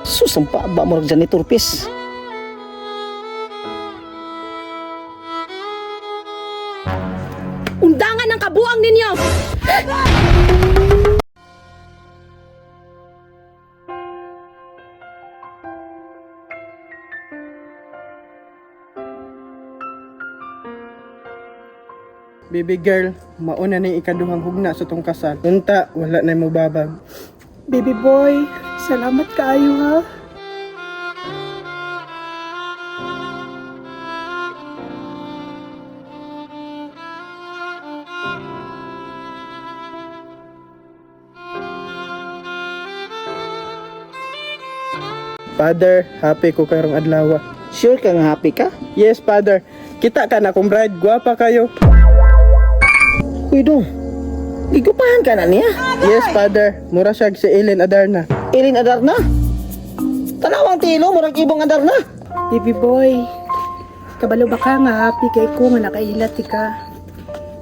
Sus, ang paaba mo janitor pis. Undangan ang kabuang ninyo! Baby girl, mauna na yung ikaduhang hugna sa tong kasal. Unta, wala na mo babag. Baby boy, salamat kaayo ha. Father, happy ko karong adlaw. Sure ka nga happy ka? Yes, father. Kita ka na kung bride, gwapa kayo. Uy, dong. Gigupahan ka na niya. Yes, father. Mura siya si Ellen Adarna. Ilin Adarna. Tanawang tilo, murag ibong Adarna. Baby boy, kabalo ba ka nga happy kay ko nga nakailat ti ka.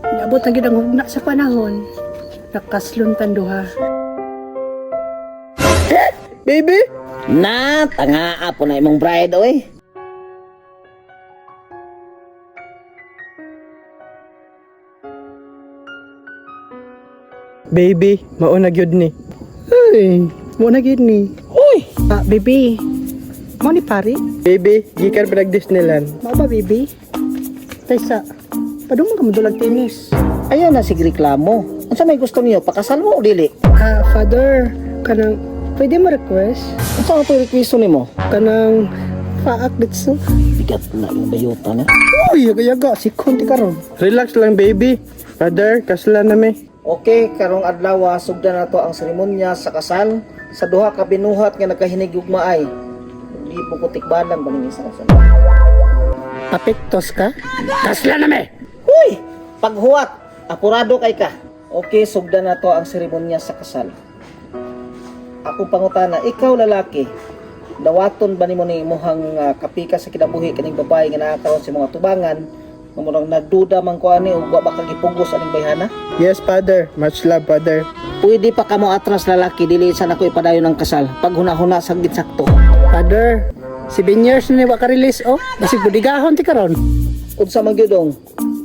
Niabot na gid ang hugna sa panahon. Nakaslon tan duha. Baby! Na, tanga po na imong bride, oy. Baby, mauna gyud ni. Ay, mo na gid ni. Uy! Ah, baby. Mo ni pare? Baby, gikan pa nag Disneyland. Mao ba baby? Taysa, padung man ka modulag tennis. Ayaw na sig reklamo. Unsa may gusto niyo, pakasal mo o dili? Ah, father, kanang pwede mo request? Unsa man to'y rekwiso nimo? Kanang paak ditso. Bigat na yung bayota na. Uy, yaga-yaga, si Kunti karon. Relax lang, baby. Father, kaslan na mi. Okay, karong adlaw sugdan na to ang seremonya sa kasal sa duha ka binuhat nga nagkahinigugmaay. Di po ko tikbalang ba ning isa sa. Papektos ka? Kasla na me! Uy! Paghuwat, apurado kay ka. Okay, sugdan na to ang seremonya sa kasal. Ako pangutana, ikaw lalaki, dawaton ba nimo ni imuhang kapika sa kinabuhi kaning babae nga naa karon sa mga tubangan nga murag nagduda man ko ani ug wa ba kagipugos aning bayhana? Yes, father. Much love, father. Pwede pa kamo atras lalaki, dili sa nako ipadayon ang kasal. Paghuna-huna sa sakto. Father, 7 years na ni wa ka-release oh. Basig budigahon ti karon. Unsa man gyud dong,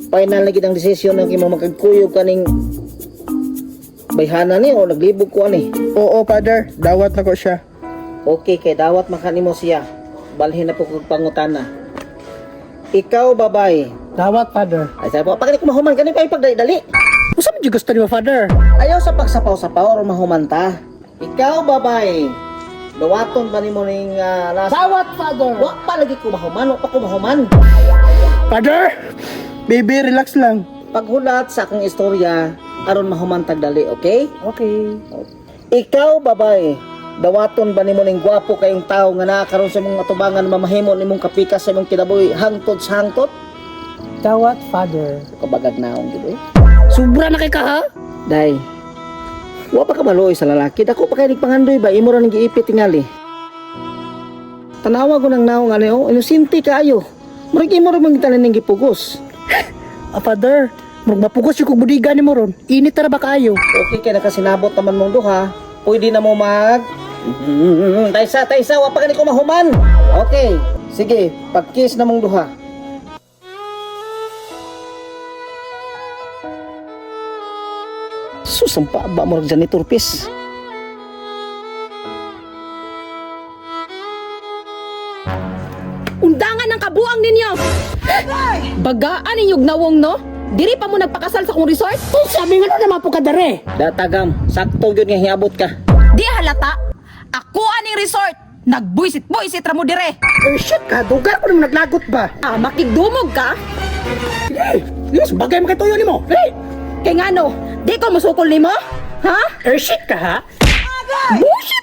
final na gid ang desisyon ng imong makagkuyog kaning bayhana ni o naglibog ko ani. Oo, father. Dawat na ko siya. Okay, kay dawat makanimo siya. Balhin na po kog pangutana. Ikaw babae. Dawat, father. Ay sabi po, pagani ko mahuman kani pa ipagdali-dali. Usa man jud gusto nimo, father? Ayaw sa pagsapaw-sapaw or mahuman ta. Ikaw babae. Dawaton ba nimo ning nasa Dawat, father. Wa pa lagi ko mahuman, wa pa ko mahuman. Father! Baby, relax lang. Paghulat sa akong istorya aron mahuman tagdali, okay? Okay. Ikaw babae, dawaton ba nimo ning gwapo kayong tao nga naa karon sa imong atubangan mamahimo nimong kapikas sa imong kinabuhi hangtod sa hangtod? Dawat, father. Kabagag naong gid eh. Sobra na kay ka ha? Day. Wa pa ka maluoy sa lalaki. Dako pa kay nagpangandoy ba imo ra ning giipit tingali. Tanawa ko nang naong ani oh, inosente kaayo. Murag imo ra man gitanan ning gipugos. Ah, father, murag mapugos yung kog budiga nimo ron. Init ra ba kaayo? Okay kay nakasinabot naman mong duha, pwede na mo mag Taysa, taysa, wa pa gani ko mahuman. Okay, sige, pag-kiss na mong duha. Sus, ang paaba mo janitor pis. Undangan ang kabuang ninyo! Bagaan ninyog nawong no? Diri pa mo nagpakasal sa kong resort? Sabi nga naman po ka dere. Datagam, sakto gyud nga hiabot ka. Di halata! Ako aning resort! Nagbuisit-buisit ra mo dire! Eh, shit ka, dugar ko naman naglagot ba? Ah, makigdumog ka? Eh, yes, bagay makituyo nimo. Eh, Kay ngano, di ko musukol nimo? Ha? eh, shit ka ha? Bullshit.